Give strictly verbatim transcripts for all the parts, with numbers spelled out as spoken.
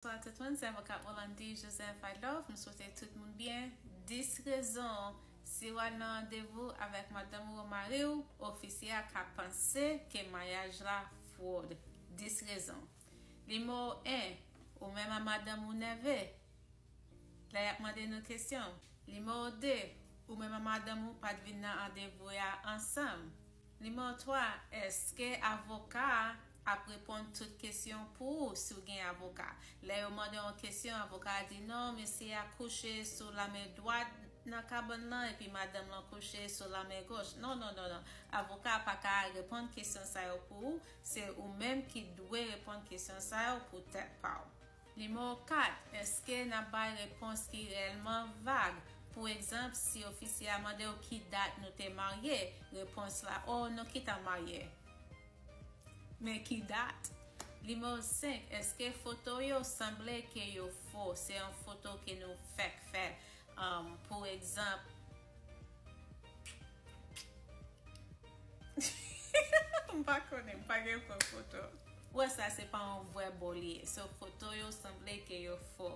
Bonswa tout moun, se avoka Rolandi Joseph Adolphe. M swete tout moun byen. Dis rezon, si w al nan randevou avèk madanm ou mari w, ofisye a ka panse ke maryaj la fwod. Dis rezon. Nimewo en, ou menm a madanm ou nève lè y ap mande nou kesyon. Nimewo de, ou menm a madanm ou pa t vin nan randevou a ansanm. Nimewo twa, èske avoka a ap reponn tout kesyon pou ou si w gen avoka? Lè yo mande yon kesyon, avoka a di non, mesye a kouche sou lamen dwat nan kabann lan epi madanm lan kouche sou lamen goch. Non, non, non, non. Avoka a pa ka reponn kesyon sa yo pou ou. Se ou menm ki dwe reponn kesyon sa yo pou tèt pa w. Nimewo kat, èske n ap bay repons ki reyèlman vag? Pou egzanp, si ofisye a mande w ki dat nou te marye, repons la, o, nou gentan marye. Men ki dat? Nimewo senk, èske foto yo sanble ke yo fo? Se yon foto ke nou fèk fè. Um, pou egzanp, m pa konnen, m pa gen pran foto. Wè sa, se pa yon vrè bò li ye. So, foto yo sanble ke yo fo.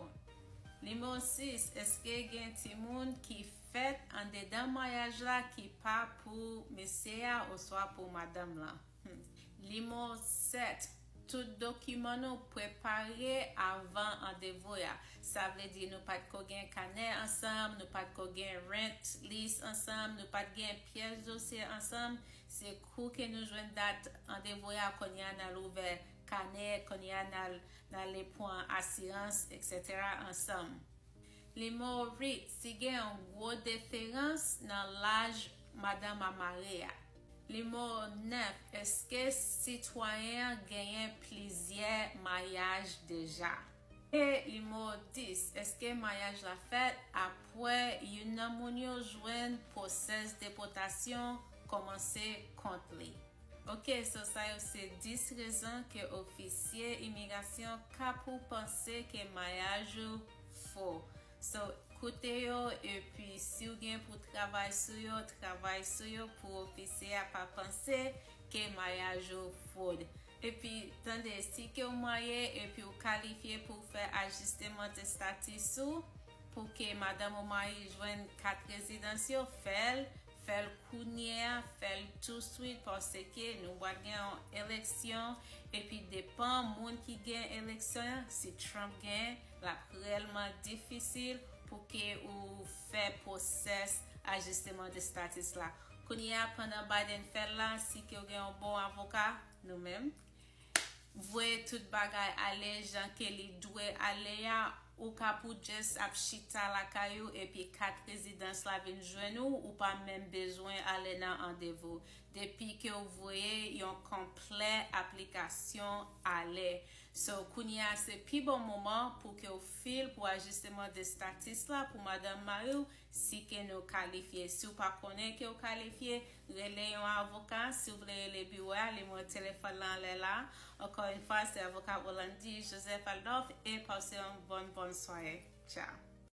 Nimewo sis, èske gen timoun ki fèt andedan maryaj la ki pa pou mesye a oswa pou madanm lan? Hmm. Nimewo sèt, tout dokiman nou prepare avan randevou a. Sa vle di nou pa t ko gen kanè ansanm, nou pa t ko gen rent lease ansanm, nou pa t gen pyès dosye ansanm. Se kou ke nou jwenn dat randevou a, kounye a n al ouvè kanè, kounye a n al, n ale pran asirans, etsetera ansanm. Nimewo uit, si gen yon gwo diferans nan laj madanm a mari a. Nimewo nèf, èske sitwayen an genyen plizyè maryaj deja? E nimewo dis, èske maryaj la fèt apre youn nan moun yo jwenn pwosès depòtasyon kòmanse kont li? Ok, so sa yo se dis rezon ke ofisye imigrasyon ka pou panse ke maryaj ou fo. So, koute yo, epi si w gen pou travay sou yo, travay sou yo pou ofisye a pa panse ke maryaj ou fwod. Epi, tande, si ke w marye epi w kalifye pou w fè ajisteman de stati sou, pou ke madanm ou mari jwenn kat rezidans yo, fè l, fè l kounye a, fè l touswit, paske nou pral gen yon eleksyon, epi depan moun ki gen eleksyon an, si Trump gen, l ap reyèlman difisil pou ke ou fè pwosès ajisteman de status la. Kounye a, pandan Biden fè l la, si ke w gen yon bon avoka, nou menm, voye tout bagay ale jan ke li dwe ale a, ou ka pou just ap chita lakay ou epi kat rezidans la vin jwenn ou, ou pa menm bezwen ale nan randevou. Depi ke w voye yon konplè aplikasyon ale. So, kounye a se pi bon moman pou ke w fil pou ajisteman de status la pou madanm mari w, si ke nou kalifye. Si w pa konnen ke w kalifye, rele yon avoka. Si w vle rele biwo a, nimewo telefòn lan anlè la. Ankò yon fwa, se avoka Rolandi Joseph Adolphe e pase yon bòn, bòn sware. Tchao.